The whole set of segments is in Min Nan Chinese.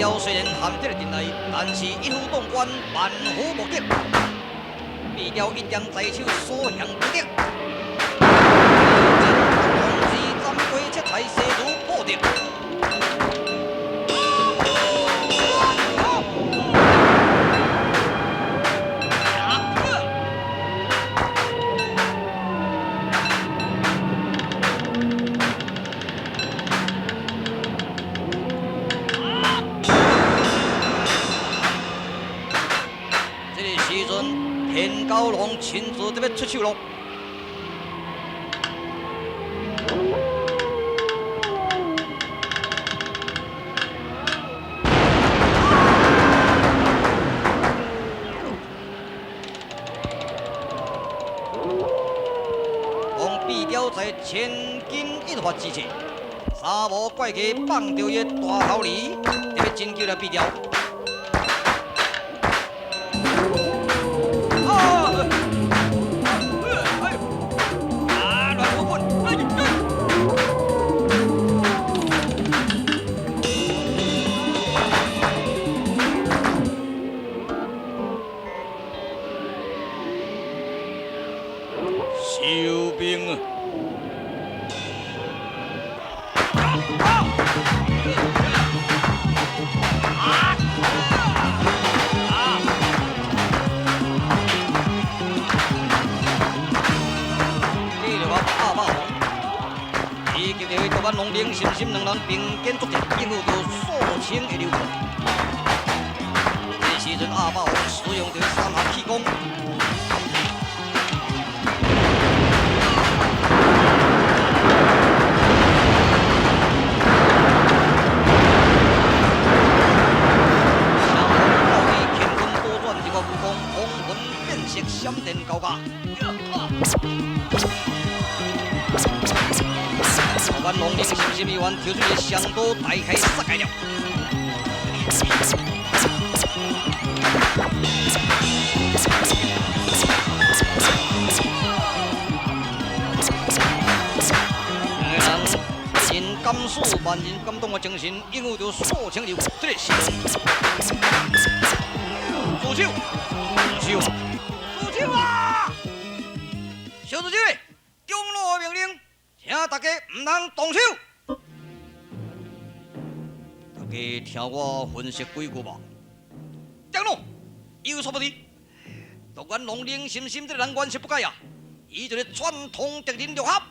雕雖然陷這个陣內，但是一夫當關，萬夫莫敵。畢雕一將在手，所向不敵。王子斬過七彩，勢如破竹。這个時陣，田蛟龍親自佇欲出手囉。當畢雕在千鈞一髮之際，三無怪雞放著伊的大頭鯉，佇欲拯救了畢雕。收兵啊！繼續阿霸王，以及著獨眼龍冷心心兩人並肩作戰，應付著數千的流寇。這時陣阿霸王使用著三項氣功。閃電交加，獨眼龍冷心心已經跳出個雙刀，大開殺戒了。兩个人因敢死萬人感動的精神，應付著數千流，這個時住手！住手！住手啊！小主席，長老的命令，請大家毋通動手。大家聽我分析幾句吧。長老有所不知，獨眼龍冷心心這个人原是不解啊，伊就是傳統敵人六合，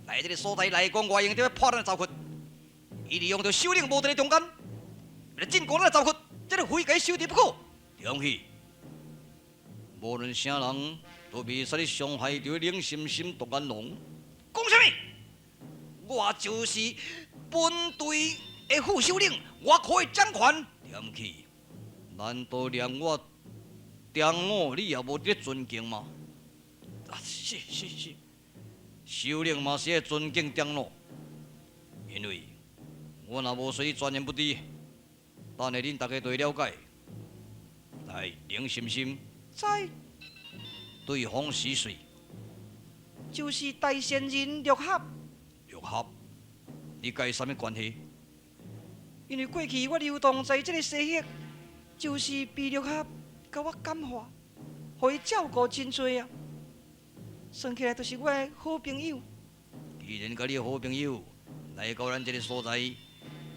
來這个所在內光外用，佇欲破咱的巢窟。伊利用著首領無佇咧中間，欲來進攻咱的巢窟，這个非共伊收治不可。中去，無論啥人都袂使去傷害著冷心心獨眼龍。講啥物？我就是本隊的副首領，我可以掌權。踮去，難道連我長老你也無佇咧尊敬嗎？啊，是是是，首領嘛是愛尊敬長老，因為我若無說專言不知，等下恁大家就會了解。來，冷心心，在對方是誰？就是大仙人六合。六合，你佮伊啥物關係？因為過去我流動在這个西域，就是被六合共我感化，予伊照顧真濟啊。算起來就是我的好朋友。既然佮你的好朋友來到咱這个所在，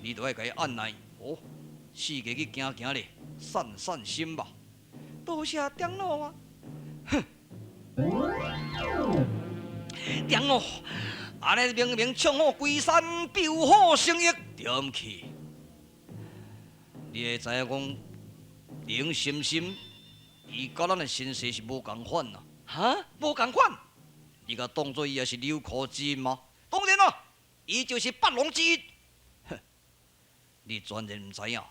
你就愛共伊按捺哦，四界去行行咧，散散心吧。多謝長老啊！哼，長老，按呢明明唱好龜山救火生意，對去。你會知影講，冷心心，伊佮咱的身世是無仝款啊！哈，無仝款？你共當做伊也是柳柯之一嗎？當然啦，伊就是八龍之一。哼，你全然毋知影，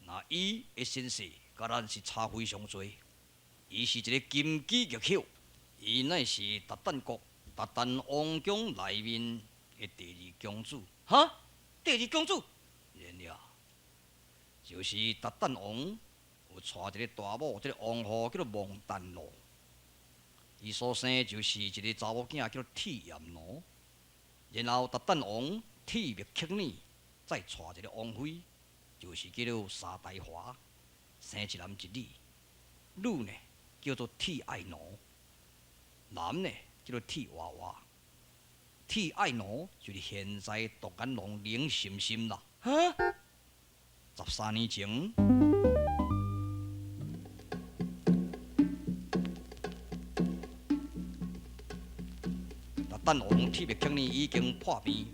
那伊的身世佮咱是差非常濟。伊是一个金枝玉葉，伊乃是韃靼國韃靼王宮內面的第二公主。哈，第二公主？然了，就是韃靼王有娶一个大某，這个王后叫做蒙丹露，伊所生的就是一个查某囝叫做鐵炎奴。然後韃靼王鐵密克爾再娶一个王妃，就是叫做沙大華，生一男一女。女呢叫做鐵愛奴，男呢叫做鐵娃娃。鐵愛奴就是現在獨眼龍冷心心啦。哈？13年前，韃王鐵密克呢已經破病，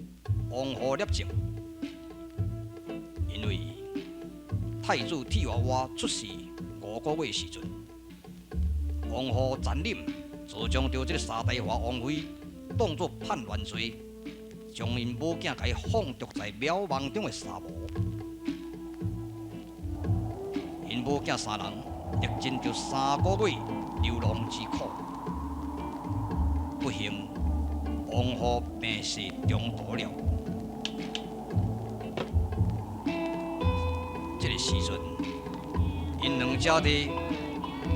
王后攝政。因為太子鐵娃娃出世5個月時陣，王后殘忍，就將著這个沙大華王妃當作叛亂罪，將𪜶母囝共伊放逐在渺茫中的沙漠。𪜶母囝三人歷經著3個月流浪之苦，不幸王后病逝中途了。這个時陣，𪜶兩姐弟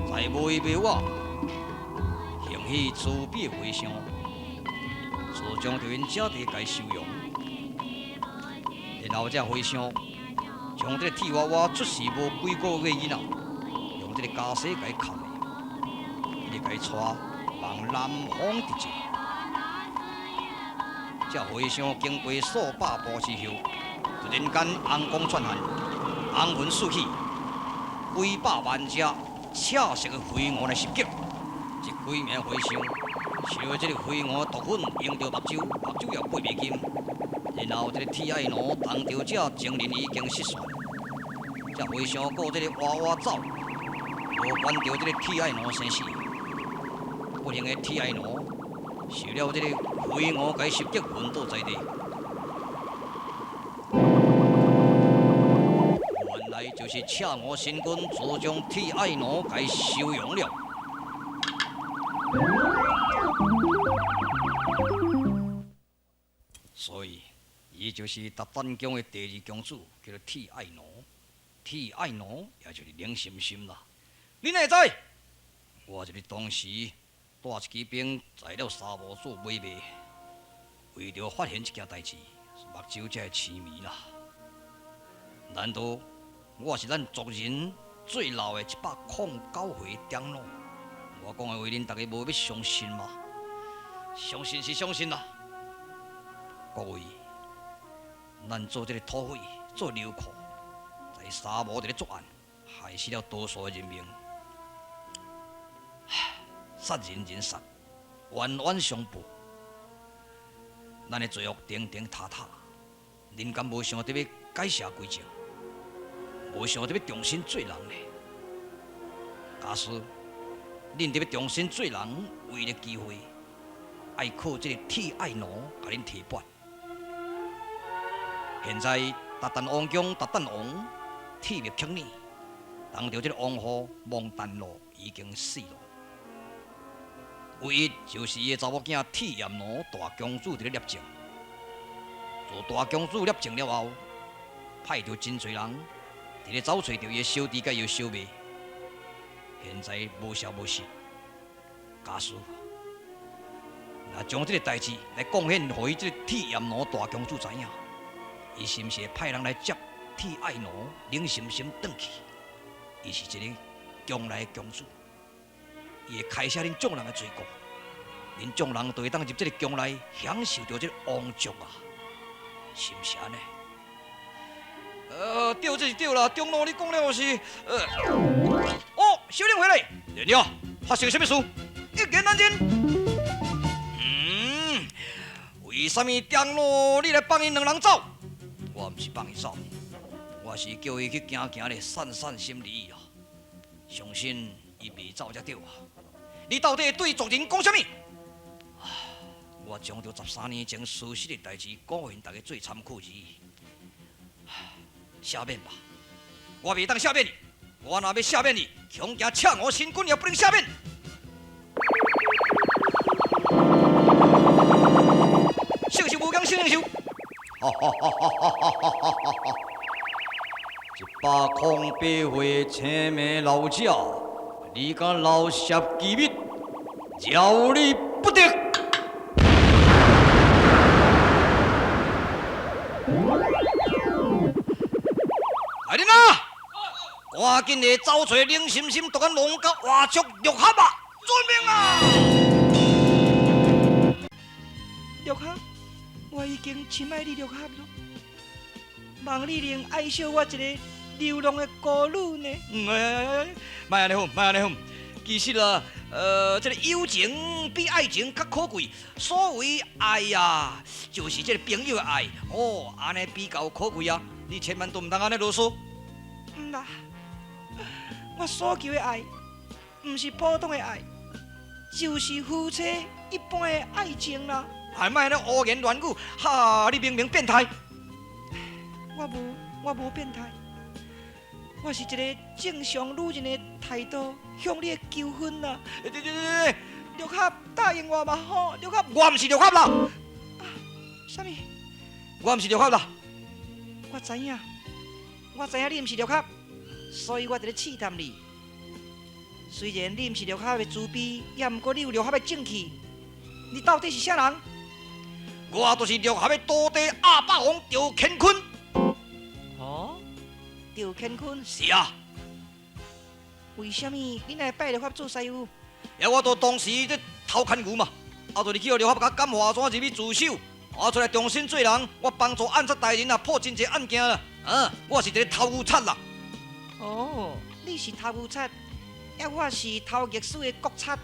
在無依無我，興起慈悲的和尚，就將著𪜶姐弟共收容。然後這和尚將這个鐵娃娃出世無幾個月的囡仔，用這个枷鎖共伊銬的，伊就共伊帶往南方佇種。這和尚經過數百步之後，突然間紅光竄現，紅雲四起，幾百萬隻赤色的飛蛾來襲擊。這幾名和尚受這个飛蛾毒粉淹著目睭，目睭也閉袂金。然後這个鐵愛奴當著這情人已經失散，這和尚顧這个娃娃走，無管著這个鐵愛奴生死。不幸的鐵愛奴受了這个飛蛾共伊襲擊，昏倒在地。原來就是赤鵝神君就將鐵愛奴共伊收容了。所以，伊就是韃靼宮的第二公主，叫做鐵愛奴。鐵愛奴也就是冷心心啦。你哪會知？我就是當時帶一支兵在了沙漠做買賣，為著發現這件代誌，目睭才會痴迷啦。難道我是咱族人最老的109歲長老？我講的話，恁逐家無欲相信嗎？相信是相信啦。各位，咱做這个土匪，做流寇，在沙漠佇咧作案，害死了多數的人民，殺人人殺，冤冤相報。咱的罪惡頂頂塌塌，恁敢無想著欲改邪歸正，無想著欲重新做人呢？假使恁著欲重新做人，唯一的機會，愛靠這个鐵愛奴共恁提拔。現在韃靼王宮韃靼王鐵密克呢，當著這个王后蒙丹露已經死了，唯一就是伊的查某囝鐵炎奴大公主佇咧攝政。自大公主攝政了後，派著真濟人佇咧走揣著伊的小弟佮伊的小妹，現在無消無息。假使若將這个代誌來貢獻予伊這个鐵炎奴大公主知影，伊是毋是會派人來接鐵愛奴冷心心轉去？伊是一个將來的公主，伊會開釋恁眾人的罪過，恁眾人就會當入這个宮內享受著這个王爵啊，是毋是按呢？對，這是對啦，長老你講了是，哦，首領回來，連了，發生啥物事？一言難盡。為啥物長老你來放𪜶兩人走？我毋是放伊走，我是叫伊去行行咧，散散心而已啊。相信伊袂走才對啊。你到底對族人講啥物？我將著13年前事實的代誌講予𪜶逐家做參考而已。赦免吧，我袂當赦免你。我若欲赦免你，恐驚赤鵝神君也不能赦免。聖壽無疆，聖聖壽。哈哈哈哈哈哈！108歲青眉老者，你敢老涉機密，饒你不得！來人啊！趕緊來走揣冷心心獨眼龍佮華叔六合啊！遵命啊！六合，我已經深愛你六合咯，望你能愛惜我一个流浪的孤女呢。嗯，哎哎哎，莫按呢好，莫按呢好。其實啊，這个友情比愛情較可貴。所謂愛啊，就是這个朋友的愛。哦，按呢比較可貴啊。你千萬都毋通按呢囉嗦。毋啦，我所求的愛，毋是普通的愛，就是夫妻一般的愛情啦。還莫按呢胡言亂語，哈！你明明變態。我無，我無變態。我是一个正常女人的態度向你求婚啦。對對對對，六合答應我嘛吼，六合。我毋是六合啦。啊？啥物？我毋是六合啦。我知影，我知影你毋是六合，所以我佇咧試探你。雖然你毋是六合的慈悲，也毋過你有六合的正氣。你到底是啥人？我就是六合的徒弟鴨霸王趙乾坤。哦，趙乾坤。是啊。為啥物你來拜六合做師傅？呀，我都當時咧偷牽牛嘛，啊，就是去予六合共感化，怎入去自首，啊，出來重新做人。我幫助按察大人啊破真濟案件啦。啊，我是一个偷牛賊啦。哦，你是偷牛賊，啊，我是偷歷史的國賊，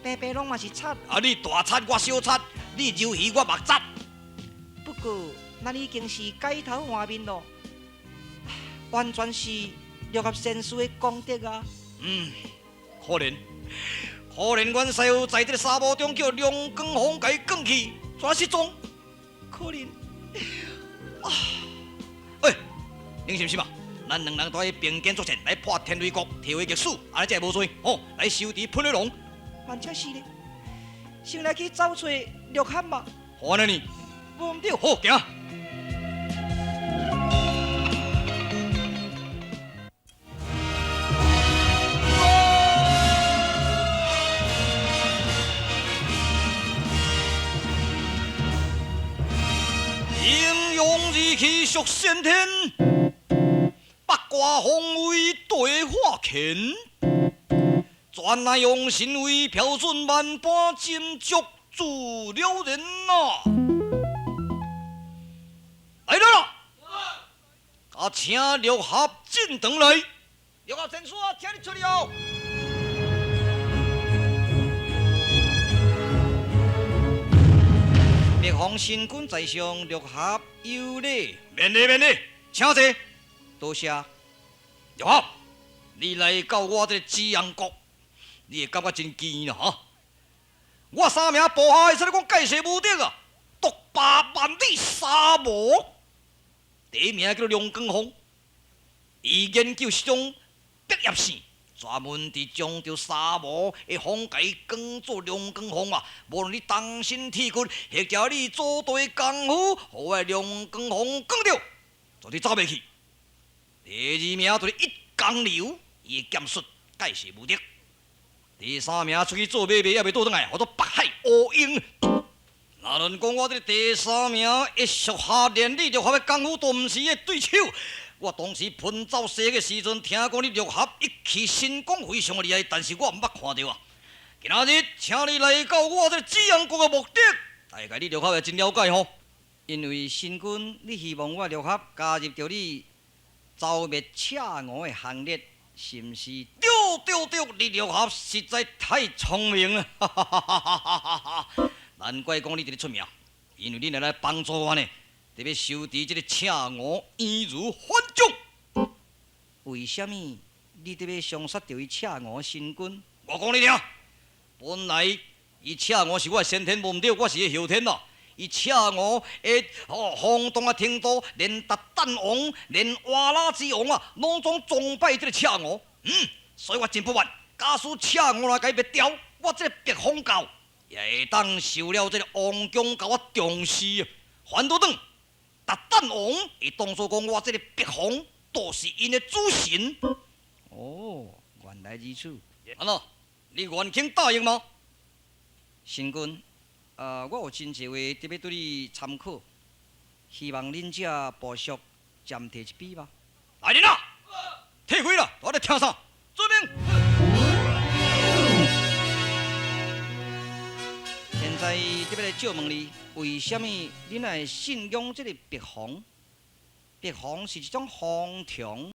平平攏嘛是賊。啊，你大賊，我小賊，你魷魚，我目賊。不過，咱已經是改頭換面咯，完全是六合先師的功德啊！嗯，可憐，可憐，阮師傅在這个沙漠中叫龍捲風共伊捲去，怎失蹤？可憐啊！喂，冷心心啊，咱兩人都愛並肩作戰，來破天雷國，提回歷史，按呢才會無罪。吼，來收治噴火龍。萬這是咧，先來去走揣六合嘛。好按呢呢？無毋對。好，行。英勇義氣屬先天，八卦風威對化乾，全來用神威標準萬般斟酌自了然啊！來了，啊，請六合進堂來。六合先生啊，請你出來哦。蜜蜂神君在上，六合有禮，免禮免禮，請坐。多謝。六合，你來到我這个紫陽國，你會感覺真奇啦哈。我三名部下會使講蓋世無敵啊，獨霸萬里沙漠。第一名叫做龍捲風，伊研究一種畢業線。專門佇將著沙漠的風共伊捲做龍捲風啊！無論你動身鐵骨，或者你做對功夫，予我龍捲風捲著，絕對走袂去。第二名就是一江流，伊的劍術蓋世無敵。第三名出去做買賣，猶未倒轉來，號做北海烏鷹。若論講我這个第三名的屬下連你六合的功夫都毋是伊的對手。我當時奔走西的時陣，聽講你六合一氣神功非常厲害，但是我毋捌看著啊。今仔日請你來到我這个紫陽國的目的，大概你六合也真了解吼。因為神君，你希望我六合加入著你剿滅赤吳的行列，是毋是？對對對，你六合實在太聰明了，哈哈哈哈哈哈！難怪講你這麼出名，因為你來來幫助我呢。特別收治這个赤吳，易如反掌。為啥物你特別相殺著伊赤吳神君？我講你聽，本來伊赤吳是我的先天無毋對，我是伊後天咯。伊赤吳的哦轟動的程度，連韃靼王、連瓦剌之王啊，攏總崇拜這个赤吳。嗯，所以我真不滿，假使赤吳來共伊滅掉，我這个白風教也會當受了這个王宮共我重視啊。反倒轉。韃靼王會當作講我這个白風都是𪜶的主神。哦，原來如此。按怎，你願肯答應嗎？神君，我有真濟話特別對你參考，希望恁這部屬暫提一筆吧。來人啊！退開啦！我咧聽啥？遵命。現在特別來借問你，為啥物恁愛信仰這个白鳳？白鳳是一種風蟲。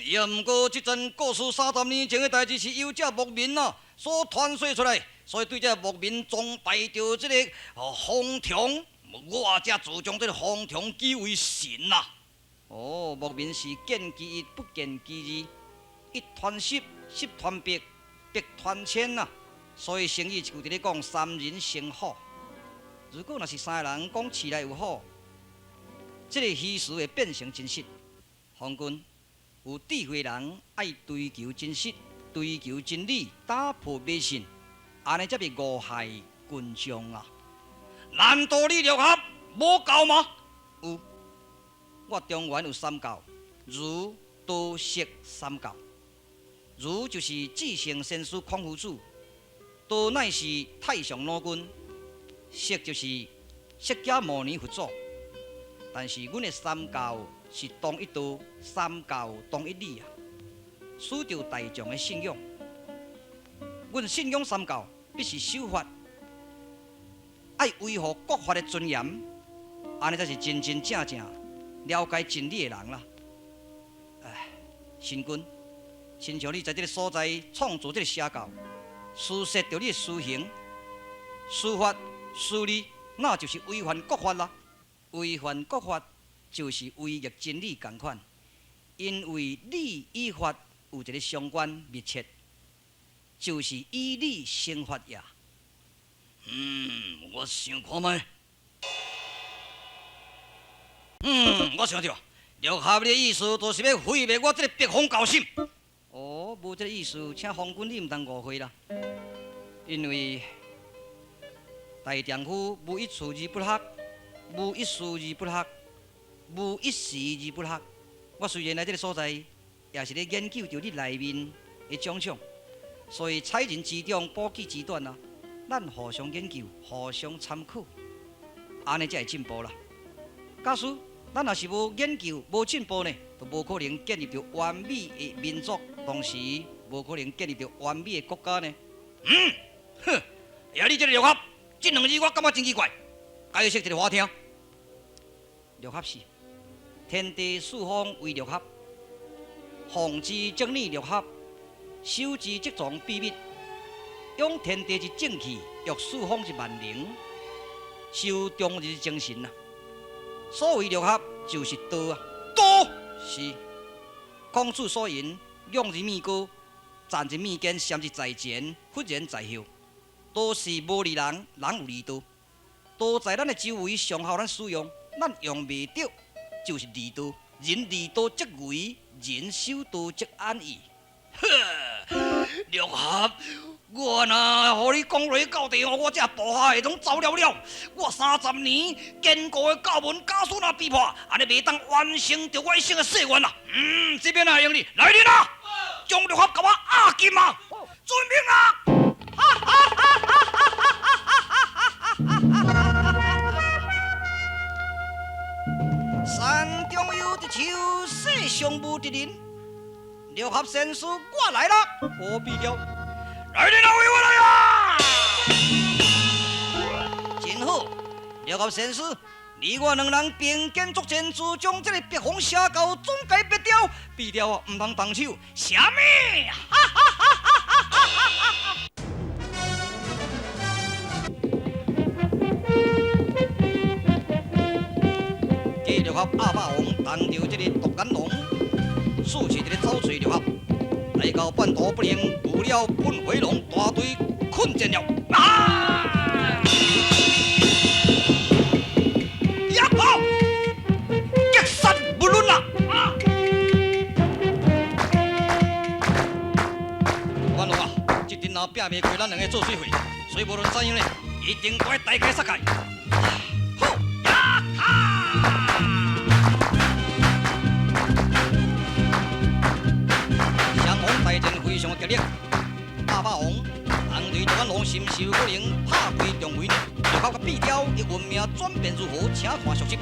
也毋过，這陣故事30年前的代誌是由這牧民啊所傳說出來，所以對這牧民崇拜著這個風蟲，我才自將這個風蟲記為神啊。哦，牧民是見其一不見其二，一傳十，十傳百，百傳千啊。所以成語一句佇咧講三人成虎。如果若是三个人講市內有虎，這個虛實會變成真實。皇君。有智慧人愛追求真實，追求真理，打破迷信，按呢才袂誤害群眾啊！難道你六合無教嗎？有，我中原有三教：儒、道、釋三教。儒就是至聖先師孔夫子，道乃是太上老君，釋就是釋迦牟尼佛祖。但是阮的三教是同一道，三教同一理啊，使著大眾的信仰。阮信仰三教，必須守法，愛維護國法的尊嚴，按呢才是真真正正了解真理的人啦。唉，神君，親像你在這個所在創造這個邪教，施設著你的私刑、司法、私利，那就是違反國法啦。違反國法就是違逆真理仝款，因為理與法有一个相關密切，就是以理成法呀。我想看覓。我想著，六合你的意思就是欲毀滅我這个白鳳教心。哦，無這个意思，請皇君你毋通誤會啦。因為大丈夫無一處而不學，無一事而不學，無一時而不學。我雖然來這个所在，也是咧研究著你內面的種種，所以採人之長，補己之短啊。咱互相研究，互相參考，按呢才會進步啦。假使咱若是無研究、無進步呢，就無可能建立著完美的民族當時無可能建立著完美的國家呢。嗯，哼，呀，你這个六合，這兩字我感覺真奇怪，解釋一下我聽。六合是天地四方為六合，奉之則逆六合，守之則藏秘密，養天地之正氣，育四方之萬靈，修終日之精神啊。所謂六合，就是道啊，道是孔子所言：仰之彌高，站之彌堅，善之在前，忽然在後。道是無離人，人有離道。道在咱的周圍，上好咱使用，咱用袂著，就是離道。人離道則危，人守道則安逸。呵，六合，我若予你講落去到地，我這部下的攏走了了。我30年堅固的教文枷鎖若被破，按呢袂當完成著我一生的誓願啦。嗯，這邊啊，用你來人啊，將六合共我押禁啊！遵命啊！哈哈哈哈哈哈！山中有一樹，世上無一人。六合仙師，我來啦！我變了，來人啊，為我來啊！真好，六合仙師，你我兩人並肩作戰，就將這個白虹邪教總共滅掉，滅掉啊，毋通動手。啥物？哈哈哈哈哈哈！繼六合鴨霸王當著這个獨眼龍，四處佇咧走揣六合，來到半途不能，遇了噴火龍大隊困戰了。啊！一炮擊殺無論啊！啊！獨眼龍啊，這陣若拼袂過咱兩个做水貨，所以無論怎樣呢，一定都愛大開殺戒。好呀哈！雙方大戰非常的激烈，鴨霸王當對獨眼龍深受可能拍開重圍呢，六合佮變雕，伊運命轉變如何？請看續集。